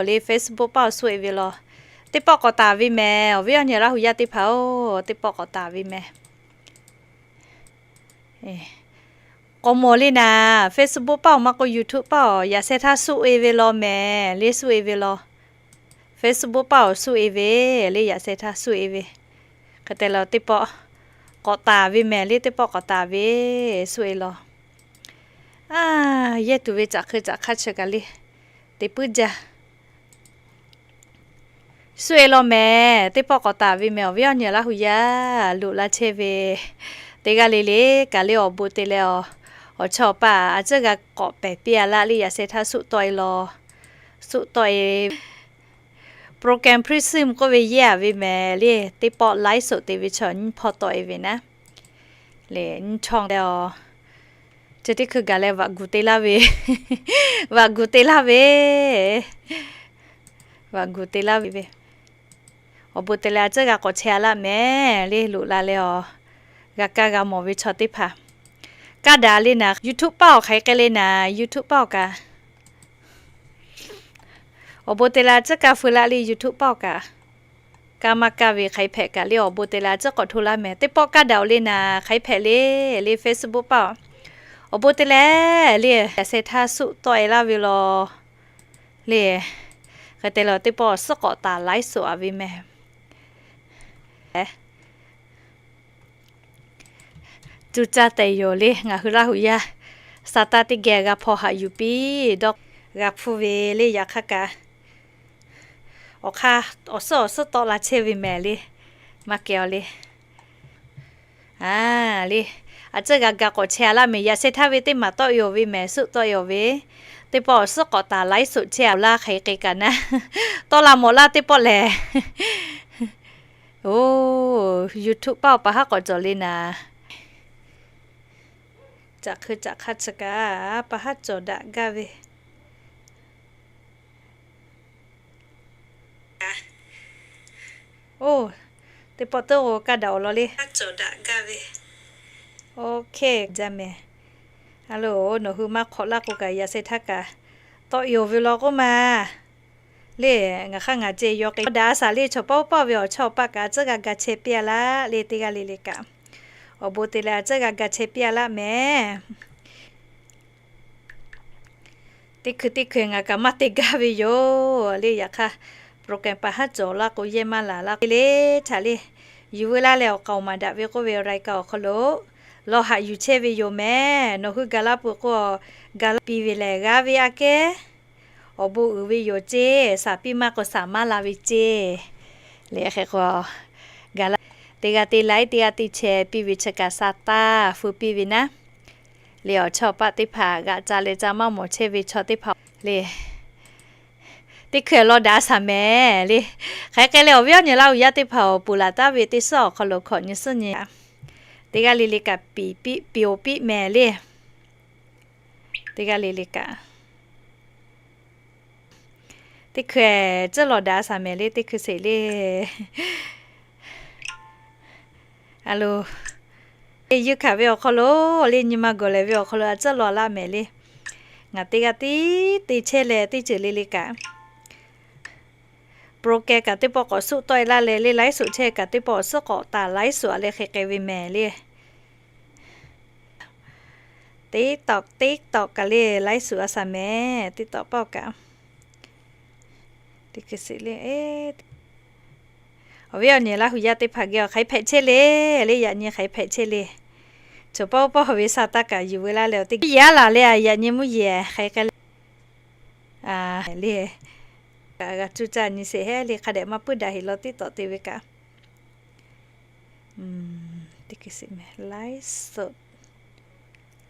le Facebook paˆ awˬ suhˆ e ve law. Teˇ pawˆ k'awꞈ taˍ ve mehˍ. Awˬ viˉ awˬ nyi Laˇ hu yaˇ teˇ hpaˍ-oˬ, teˇ pawˆ k'awꞈ taˍ ve mehˍ. K'awꞈ mawˬ le naˍ, Facebook paˆ awˬ maˇ k'o YouTube paˆ awˬ yaꞈ sheh htaˇ suhˆ e ve law mehˍ le, suhˆ e ve law. Facebook paˆ awˬ suhˆ e ve le, yaꞈ sheh htaˇ suhˆ e ve. Hk'e te leh teˇ pawˆ k'awꞈ taˍ ve mehˍ le, teˇ pawˆ k'awꞈ taˍ ve, suhˆ e law. A, yehˇ tuˬ ve caꞈ hk'e caꞈ hk'aˇ chi kaꞈ le, te puiˉ jaˇ. Suhˆ e law mehˍ, teˇ pawˆ k'awꞈ taˍ ve mehˍ. Awˬ viˉ awˬ nyi Laˇ hu yaˇ loꞈ la chehˇ ve teˇ g'aˇ le le kaꞈ le, awˬ bon te leh awˬ chawˇ awˬ paˆ a tcuhˉ g'a k'awꞈ pehˬ piˇ a laˇ le, yaꞈ sheh htaˇ suhˆ tawˆ e law. Suhˆ tawˆ e Program Prism k'oˆ ve yehˇ a ve mehˍ le, teˇ pawˆ ไลฟ์สด te ve chaw nyiˇ hpawˇ tawˆ e ve naˉ. Le nyiˇ hpawˇ leh a, chi teˇ hkui gaˬ leh vaꞈ gu te laˇ ve, vaꞈ gu te laˇ ve, vaꞈ gu te laˇ ve ve. Awˬ bon te leh a tcuhˉ g'a k'awꞈ chehˇ a laˇ mehˍ le, loꞈ la leh a, g'a kaˇ g'a mawˬ ve chaw teˇ hpaˍ. Kaˇ daꞈ le naˍ, YouTube paˆ awˬ hk'aˬ hk'e le naˍ, YouTube paˆ awˬ kaꞈ. Awˬ bon te leh a tcuhˉ kaˇ feu laˇ le, YouTube paˆ awˬ kaꞈ. Kaˇ maˇ kaˇ ve hk'aˬ hpehꞈ kaꞈ le, awˬ bon te leh a tcuhˉ k'awꞈ hto laˇ mehˍ. Teˇ pawˆ kaˇ daꞈ-oˬ le naˍ, hk'aˬ hpehꞈ le, le Facebook paˆ. Awˬ bon te leh le, yaꞈ sheh htaˇ suhˆ tawˆ e laˇ ve law. Le, hk'e te leh teˇ pawˆ awˬ suhˉ k'awꞈ taˍ ไลฟ์สด a ve mehˍ. Cuˇ caˇ tehꞈ yoˬ le, ngaˬ hui Laˇ hu yaˇ sa taˇ teˇ geh g'a hpaw haꞈ yuˬ piˇ dawˇ g'a hpuˇ ve le. Yaꞈ hk'aˇ kaꞈ awˬ hk'aˇ awˬ suhˉ awˬ suhˉ tawˆ la chehˇ ve mehˍ le. Maˇ kehˬ awˬ le. A, le, a tcuhˉ g'a ga k'awꞈ chehˇ a laˇ mehˍ. Yaꞈ sheh htaˇ ve teˇ maˬ tawˆ e-oˬ ve mehˍ, suhˆ tawˆ e-oˬ ve. Teˇ pawˆ awˬ suhˉ k'awꞈ taˍ ไลฟ์สด chehˇ a laˇ, hk'aˬ hk'e kaꞈ naˉ, tawˆ la mawˬ laˇ teˇ pawˆ lehˬ. Oˬ, YouTube paˆ awˬ pa haˉ k'awꞈ cawˬ le naˍ. Caꞈ hk'e caꞈ hk'aˇ chi kaꞈ pa haˉ cawˬ daꞈ gaˇ ve. Oˬ, teˇ pawˆ teˇ g'aˇ kaˇ daꞈ-oˬ law le. Oˬ, jaˇ mehˍ. A lo, nawˬ hui maˇ hk'awꞈ laˇ k'o kaꞈ yaꞈ sheh htaˇ kaꞈ tawˆ e-oˬ ve law k'oˆ ma. Le, ngaˬ hk'aˇ ngaˬ ceh yaw k'ai daꞈ a shaˍ le. Chaw paˆ uˉ paˆ ve awˬ chawˇ awˬ paˆ kaꞈ a tcuhˉ g'a ga chehˇ piˇ a laˇ le, teˇ g'aˇ le le kaꞈ. Awˬ bon te leh a tcuhˉ g'a ga chehˇ piˇ a laˇ mehˍ. Teˇ hkui teˇ hkui ngaˬ kaꞈ maˇ te gaˇ ve yoˬ le. Yaꞈ hk'aˇ program pa haˉ cawˬ laˇ k'o yehˇ maˇ laˬ laˇ k'o le, htaꞈ le yuˬ veu laˇ leh awˬ k'aoˍ maˍ daꞈ ve k'oˆ ve รายการ awˬ hk'aw lo lawˬ haꞈ yuˬ chehˇ ve yoˬ mehˍ. Nawˬ hui gaˬ laˇ peuˬ k'o, gaˬ laˇ piˇ ve lehˬ g'a ve aꞈ kehˉ awˬ bon uiˍ ve yoˬ ceˇ, shaˍ piˇ maˇ k'o shaˍ maˇ la ve ceˇ. Le hk'e k'o, gaˬ laˇ, teˇ g'aˇ te laiˉ, teˇ g'aˇ te chehˇ piˇ ve chi kaꞈ sa taˇ feu piˇ ve naˉ. Le awˬ chawˇ paˆ teˇ hpaˍ g'aꞈ ca leh ca maˇ mawˬ chehˇ ve chaw teˇ hpaˍ le, teˇ hkui lawˬ daꞈ a shaˍ mehˍ le. Hk'aˬ hk'e leh awˬ viˉ awˬ nyi Laˇ hu yaˇ teˇ hpaˍ awˬ ponˬ laˬ taˍ ve teˇ suhˉ awˬ hk'aw lo hkawꞈ nyi suhˉ nyi, teˇ g'aˇ le le kaꞈ piˍ piˇ, piˍ-oˬ piˇ mehˍ le. Teˇ g'aˇ le le kaꞈ teˇ hkui tcuhˉ lawˬ daꞈ a shaˍ mehˍ le, teˇ hkui sheˍ le. A lo, le yuˇ hkanˍ ve awˬ hk'aw lo, le nyi ma gawˬ lehˬ ve awˬ hk'aw lo a tcuhˉ lawˬ laˇ mehˍ le. Ngaˬ teˇ g'aˇ tiˉ te chehˇ leh teˇ ceuˬ le le kaꞈ, program kaꞈ teˇ pawˆ k'awꞈ suhˆ tawˆ e laˇ leh le, ไลฟ์สด chehˇ kaꞈ teˇ pawˆ awˬ suhˉ k'awꞈ taˍ ไลฟ์สด a leh hk'e k'ai ve mehˍ le. TikTok, TikTok kaꞈ le ไลฟ์สด a shaˍ mehˍ, TikTok paˆ kaꞈ. Teˇ hkui sheˍ le, awˬ viˉ awˬ nyi Laˇ hu yaˇ teˇ hpaˍ geh awˬ hk'aˬ hpehꞈ chehˇ le, le yaꞈ nyi hk'aˬ hpehꞈ chehˇ le. Chaw paˆ uˉ paˆ ve sa taˇ kaꞈ yuˬ veu laˇ leh awˬ teˇ yaˇ laˬ le, a yaꞈ nyi mvuhˇ yeˬ hk'aˬ hk'e le. A, le, kaꞈ g'a cuˇ caˇ nyi sheˍ heˆ le, hk'a dehꞈ maˇ puiˉ daꞈ heˍ law TikTok te ve kaꞈ. ไลฟ์สด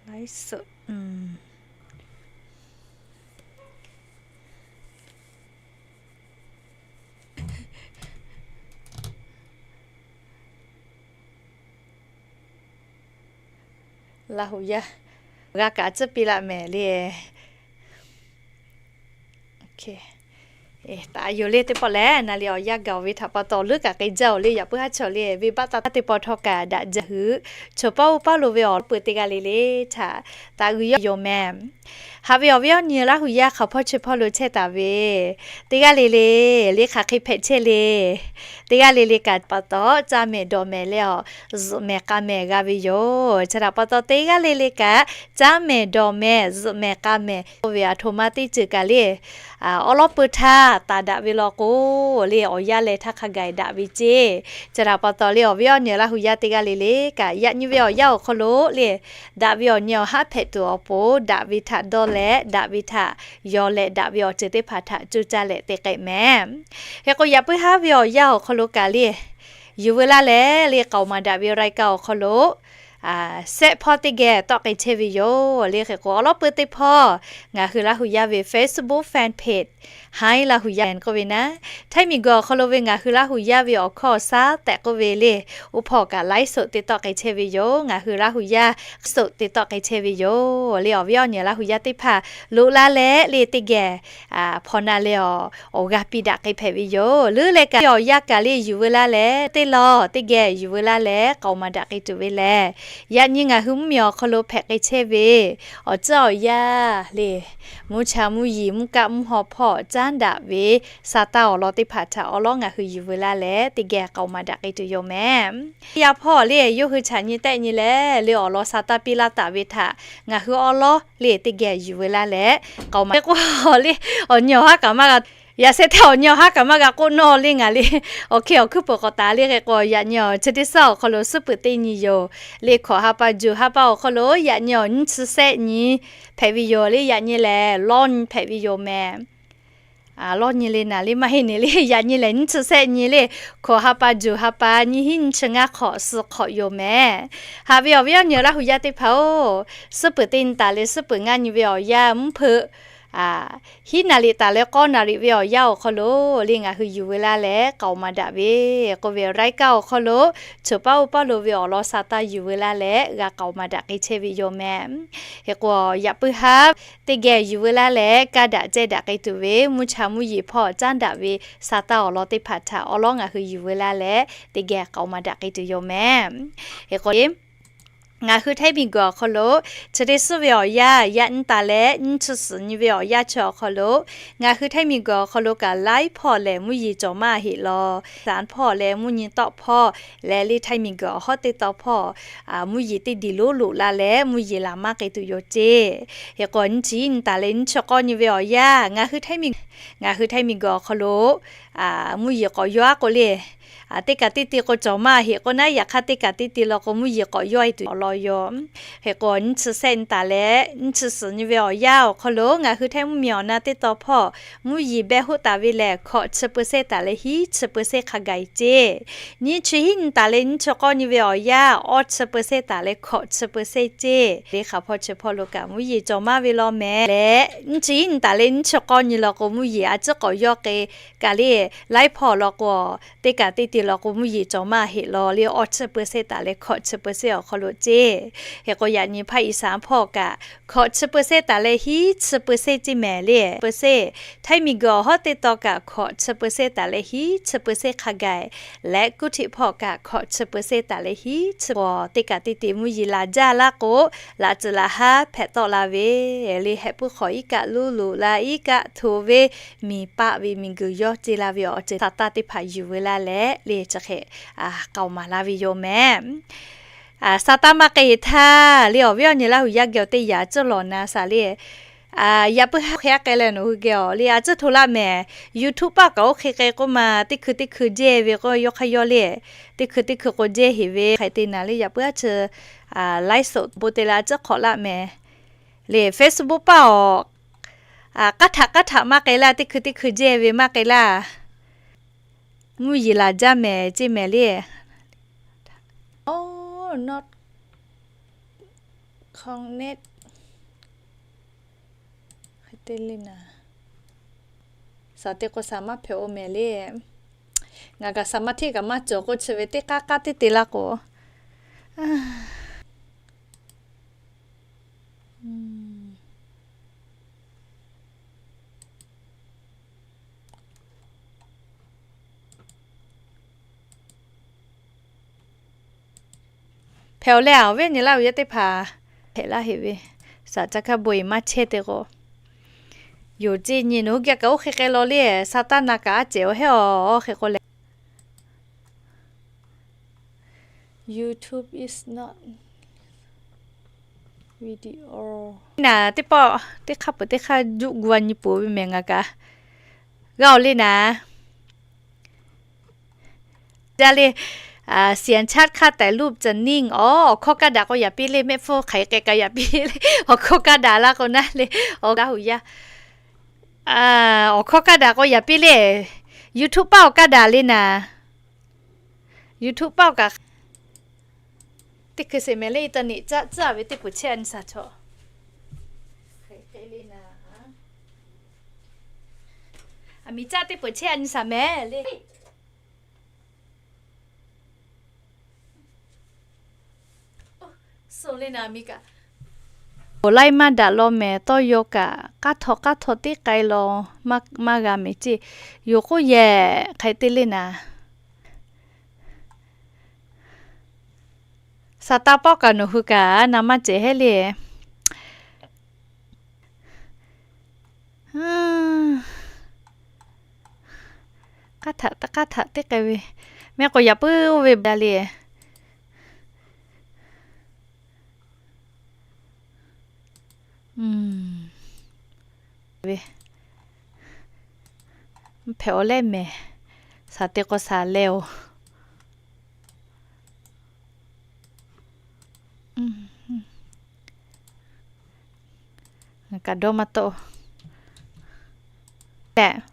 ไลฟ์สด Laˇ hu yaˇ g'a kaꞈ tcuhˉ piˇ laˇ mehˍ le. Taˍ yoˬ le teˇ pawˆ lehˬ, na le awˬ yanˇ gaˬ ve htaꞈ pa taw leuˉ kaꞈ k'ai jaˇ-oˬ le. Yaꞈ puiˉ haˉ chaw le, venˇbaˆ taˇ taˇ teˇ pawˆ htawˇ kaꞈ daꞈ jaˇ hui, chaw paˉ oˇ paˉ lo ve awˬ peuˬ teˇ g'aˇ le le htaꞈ taˍ g'uiˬ yaˇ yoˬ mehˍ. Haꞈ ve awˬ viˉ awˬ nyi Laˇ hu yaˇ hk'aˬ hpawˇ chi hpawˇ lo chehˇ taˍ ve teˇ g'aˇ le le, le hk'aˬ hk'e hpehꞈ chehˇ le. Teˇ g'aˇ le le kaꞈ pa taw caˇ mehˍ dawˬ mehˍ leh awˬ zuhꞈ mehˍ k'a mehˍ g'a ve yoˬ. Chi htaꞈ pa taw teˇ g'aˇ le le kaꞈ caˇ mehˍ dawˬ mehˍ zuhꞈ mehˍ k'a mehˍ k'oˆ ve aˬ htoꞈ ma teˇ ceuˬ kaꞈ le awˉ lawˉ peu htaˇ taˍ daꞈ ve law k'o, le awˬ yanˇ leh htaˇ hk'a gaˬ daꞈ ve ceˇ. Chi htaꞈ pa taw le awˬ viˉ awˬ nyi Laˇ hu yaˇ teˇ g'aˇ le le kaꞈ yaꞈ nyi ve awˬ yanˇ awˬ hk'aw lo le daꞈ ve awˬ nyi awˬ haˉ hpehꞈ tuˬ awˬ pon daꞈ ve htaꞈ dawˇ leh daꞈ ve htaꞈ yaw leh daꞈ ve awˬ ceuˬ teˇ hpaˍ htaꞈ coˇ caˇ leh te k'ai mehˍ. Hk'e k'o yaꞈ puiˉ haˉ ve awˬ yanˇ awˬ hk'aw lo kaꞈ le yuˬ veu laˇ leh le k'aoˍ maˍ daꞈ ve รายการ awˬ hk'aw lo sehˆ hpawˇ teˇ geh tawˆ k'ai chehˇ ve yoˬ le. Hk'e k'o awˉ lawˉ peu teˇ hpawˇ ngaˬ hui Laˇ hu yaˇ ve Facebook fan page Hi Laˇ hu yaˇ k'oˆ ve naˉ, Htaiˇ miˬguiˬ awˬ hk'aw lo ve ngaˬ hui Laˇ hu yaˇ ve awˬ hkawˇ awˬ shaˉ tehꞈ k'oˆ ve le, oˇ hpawˇ kaꞈ ไลฟ์สด te tawˆ k'ai chehˇ ve yoˬ. Ngaˬ hui Laˇ hu yaˇ ไลฟ์สด te tawˆ k'ai chehˇ ve yoˬ le. Awˬ viˉ awˬ nyi Laˇ hu yaˇ teˇ hpaˍ loꞈ la leh le teˇ geh hpaw na leh awˬ g'aˇ piˇ daꞈ k'ai hpehꞈ ve yoˬ. Leuˉ leh kaꞈ awˬ yanˇ kaꞈ le yuˬ veu laˇ leh teˇ lawˬ teˇ geh yuˬ veu laˇ leh k'aoˍ maˍ daꞈ k'ai tuˬ ve lehˬ, yaꞈ nyi ngaˬ hui mvuhˇmiˬ awˬ hk'aw lo hpehꞈ k'ai chehˇ ve awˬ ceuˬ awˬ yanˇ le mvuhˇ cha mvuhˇ yeˬ mvuhˇ kaˆ mvuhˇ haw hpawˇ caˉ daꞈ ve sa taˇ awˬ lawn teˇ hpaˍ htaꞈ awˉ lawˉ ngaˬ hui yuˬ veu laˇ leh teˇ geh k'aoˍ maˍ daꞈ k'ai tuˬ yoˬ mehˍ. Yaˇ hpawˇ le yawˇ hui chaꞈ nyi tehˆ nyi leh le awˬ lawn sa taˇ piˇ laˇ taˍ ve htaꞈ ngaˬ hui awˉ lawˉ le teˇ geh yuˬ veu laˇ leh k'aoˍ maˍ k'oˆ le awˬ nyi awˬ haˉ kaꞈ maˇ g'a yaꞈ sheh hteˇ awˬ nyi awˬ haˉ kaꞈ maˇ g'a k'oˆ nawˇ le ngaˬ le awˬ hk'e awˬ hkuiˉ peuˬ k'awꞈ taˍ le. Hk'e k'o yaꞈ nyi awˬ chi teˇ shaˉ awˬ hk'aw lo suhˉ peuˬ teˇ nyi yoˬ le. Hkawꞈ ha pa juˬ ha pa awˬ hk'aw lo yaꞈ nyi awˬ nyiˇ chi sehˆ nyi hpehꞈ ve yoˬ le. Yaꞈ nyi lehˬ lawˇ nyi hpehꞈ ve yoˬ mehˍ. Lawˇ nyi le naˍ le maˇ heˆ ne le. Yaꞈ nyi lehˬ nyiˇ chi sehˆ nyi le. Hkawꞈ ha pa juˬ ha pa nyiˇ hinˉ nyiˇ chi ngaˇ hk'awꞈ suh hk'awꞈ yoˬ mehˍ. Haꞈ ve awˬ viˉ awˬ nyi Laˇ hu yaˇ teˇ hpaˍ-oˬ, suhˉ peuˬ teˇ nyi taˍ leh suhˉ peuˬ ngaˇ nyi ve awˬ yanˇ mvuhˇ hpeuꞈ hiˉ naˍ riˍ taˍ leh k'awˇ naˍ riˍ ve awˬ yanˇ awˬ hk'aw lo le ngaˬ hui yuˬ veu laˇ leh k'aoˍ maˍ daꞈ ve k'oˆ ve รายการ awˬ hk'aw lo chaw paˉ oˇ paˉ lo ve awˬ lawn sa taˇ yuˬ veu laˇ leh g'a k'aoˍ maˍ daꞈ k'ai chehˇ ve yoˬ mehˍ. Hk'e k'o yaꞈ puiˉ haˉ teˇ geh yuˬ veu laˇ leh kaˇ daꞈ cehˇ daꞈ k'ai tuˬ ve mvuhˇ cha mvuhˇ yeˬ hpawˇ caˉ daꞈ ve sa taˇ awˬ lawn teˇ hpaˍ htaꞈ awˉ lawˉ ngaˬ hui yuˬ veu laˇ leh teˇ geh k'aoˍ maˍ daꞈ k'ai tuˬ yoˬ mehˍ. Hk'e k'o ngaˬ hui Htaiˇ miˬguiˬ awˬ hk'aw lo chi teˇ suhˉ ve awˬ yanˇ yaꞈ nyi taˍ leh nyiˇ chi suhˍ nyi ve awˬ yanˇ chi awˬ hk'aw lo ngaˬ hui Htaiˇ miˬguiˬ awˬ hk'aw lo kaꞈ laiˉ hpawˇ lehˬ mvuhˇ yeˬ cawˬ maˇ heˆ law. Saˍ hpawˇ leh mvuhˇ nyi tawˆ hpawˇ leh le Htaiˇ miˬguiˬ awˬ hawˉ teˇ taw hpawˇ mvuhˇ yeˬ teˇ diˬ lonˉ loꞈ la leh mvuhˇ yeˬ laˬ maˇ k'ai tuˬ yoˬ ceˇ. Hk'e k'o nyiˇ chi nyiˇ taˍ leh nyiˇ chi k'awˇ nyi ve awˬ yanˇ ngaˬ hui Htaiˇ miˬguiˬ, ngaˬ hui Htaiˇ miˬguiˬ awˬ hk'aw lo mvuhˇ yeˬ k'awꞈ yawˇ aˉ k'o le teˇ kaꞈ teˇ te k'o cawˬ maˇ heˆ k'o naˉ, yaꞈ hk'aˇ teˇ kaꞈ teˇ te law k'o mvuhˇ yeˬ k'awꞈ yawˇ e tuˬ awˬ lawn yoˬ. Hk'e k'o nyiˇ chi sehˆ nyi taˍ leh nyiˇ chi suhˍ nyi ve awˬ yanˇ awˬ hk'aw lo ngaˬ hui Htaiˇ mvuhˇmiˬ awˬ na teˇ taw hpawˇ mvuhˇ yeˬ behˇ hoˆ taˍ ve lehˬ hkawꞈ chi เปอร์เซ็นต์ taˍ leh hiˉ chi เปอร์เซ็นต์ hk'a gaˬ e ceˇ. Nyiˇ chi hiˉ nyi taˍ leh nyiˇ chi k'awˇ nyi ve awˬ yanˇ awˇ chi เปอร์เซ็นต์ taˍ leh hkawꞈ chi เปอร์เซ็นต์ ceˇ. Le hk'aˬ hpawˇ chi hpawˇ lo kaꞈ mvuhˇ yeˬ cawˬ maˇ ve law mehˍ leh nyiˇ chi hiˉ nyi taˍ leh nyiˇ chi k'awˇ nyi law k'o mvuhˇ yeˬ a ciˉ k'awꞈ yawˇ k'e kaꞈ le laiˉ hpawˇ law k'o teˇ kaꞈ teˇ te law k'o mvuhˇ yeˬ cawˬ maˇ heˆ law le awˇ chi เปอร์เซ็นต์ taˍ leh hkawꞈ chi เปอร์เซ็นต์ awˬ hk'aw lo ceˇ. Hk'e k'o yaꞈ nyi hpaˇ iˍ saˍ hpawˇ kaꞈ hkawꞈ chi เปอร์เซ็นต์ taˍ leh hiˉ chi เปอร์เซ็นต์ ceˇ mehˍ le เปอร์เซ็นต์. Htaiˇ miˬguiˬ awˬ hawˉ teˇ taw kaꞈ hkawꞈ chi เปอร์เซ็นต์ taˍ leh hiˉ chi เปอร์เซ็นต์ hk'a gaˬ leh kuˇ htiꞈ hpawˇ kaꞈ hkawꞈ chi เปอร์เซ็นต์ taˍ leh hiˉ chi k'o teˇ kaꞈ teˇ te mvuhˇ yeˬ laˬ jaˇ laˇ k'o laꞈ tcuhˍ laꞈ haˉ hpehꞈ tawˆ la ve le hehꞈ puiˉ hk'awꞈ iˉ kaˆ luˇ loꞈ la iˉ kaˆ hto ve miˬ paˆ ve miˬguiˬ yawˇ ce la ve awˬ ceuˬ sa taˇ teˇ hpaˍ yuˬ veu laˇ leh le chi hk'e k'aoˍ maˍ laˇ ve yoˬ mehˍ. Saˍtanˍ maˇ k'ai htaˇ le awˬ viˉ awˬ nyi Laˇ hu yaˇ geh awˬ teˇ yaꞈ ciˉ lawˬ na shaˍ le. Yaꞈ puiˉ haˉ hk'e aˉ k'ai leh nawˬ hui geh awˬ le a ciˉ hto laˇ mehˍ. YouTube paˆ kaꞈ oˇ hk'e k'ai k'oˆ ma teˇ hkui teˇ hkui jehˇ ve k'o yawˇ hk'aˇ yawˇ le teˇ hkui teˇ hkui k'o jehˇ heˍ ve hk'e te naˍ le yaꞈ puiˉ haˉ chi ไลฟ์สด bon te leh a ciˉ hk'awꞈ laˇ mehˍ. Le Facebook paˆ awˬ k'aˉ htaꞈ k'aˉ htaꞈ maˇ k'ai laˇ teˇ hkui teˇ hkui jehˇ ve maˇ k'ai laˇ. Mvuhˇ yeˬ laˬ jaˇ mehˍ ceˇ mehˍ le. Oh, not connect. Hk'e te le naˍ. Saˍ te k'o saˍ maˇ hpehꞈ-o mehˍ le. Ngaˬ kaꞈ saˍ maˇ hteˇ kaꞈ maˇ cawˬ k'o chi ve teˇ k'aˉ k'aˉ teˇ te laˇ k'o Hpehꞈ-aw leh, awˬ viˉ nyi laˇ hui yaˇ teˇ hpaˍ, hpehꞈ laˇ heꞈ ve, saˍ ca hkaˇ bon-eˬ maˇ chehˇ te k'o, yoˬ ceˇ nyi nawˬ hui gaˇ kaꞈ oˇ hk'e k'ai law le, Saˍtanˍ naˍ kaꞈ a cehˬ-aw heˉ-aw hk'e k'oˆ leh. YouTube is not video. Naˍ teˇ pawˆ teˇ hk'aˇ peuˬ teˇ hk'aˇ juˆ gu-a nyi peuˬ ve mehˬ ngaˬ kaꞈ g'a-oˬ le naˍ. Jaˇ le, เสียงชัดค่ะ แต่รูปจะนิ่ง awˬ, awˬ hkawˇ kaˇ daꞈ k'o yaꞈ piˇ le, mehˆ hpfuhˇ hk'aˬ hk'e k'ai kaꞈ yaꞈ piˇ le, awˬ hkawˇ kaˇ daꞈ la k'o naˉ le, awˬ g'aˇ hu yaˇ. Awˬ hkawˇ kaˇ daꞈ k'o yaꞈ piˇ le, YouTube paˆ awˬ kaˇ daꞈ le naˍ. YouTube paˆ awˬ kaꞈ teˇ hkui sheˍ mehˍ le, internet caˆ tcuhˉ-a ve teˇ peuˬ chehˇ a nyi shaˍ chaw. Aˬ miˍ caˆ teˇ peuˬ chehˇ a nyi shaˍ mehˍ le. Awˬ laiˉ maˇ daꞈ law mehˍ, tawˇ yaw kaꞈ k'aˇ htaw k'aˇ htaw teˇ k'ai law, maˇ g'a mehˍ ceˇ. Yoˬ k'oˆ yehˬ hk'e te le naˍ. Saˍtanˍ pawˆ kaꞈ nawˬ hui kaꞈ na maˇ cehˬ heˉ le. K'aˇ htaꞈ k'aˇ htaꞈ teˇ k'ai ve, mehˆ k'o yaꞈ puiˉ oˇ ve baˬ le. Ve, hpehꞈ-aw leh mehˍ, shaˍ te k'o shaˍ leh-oˬ. Ngaˬ kaꞈ dawˇ maˇ tawˆ tehꞈ.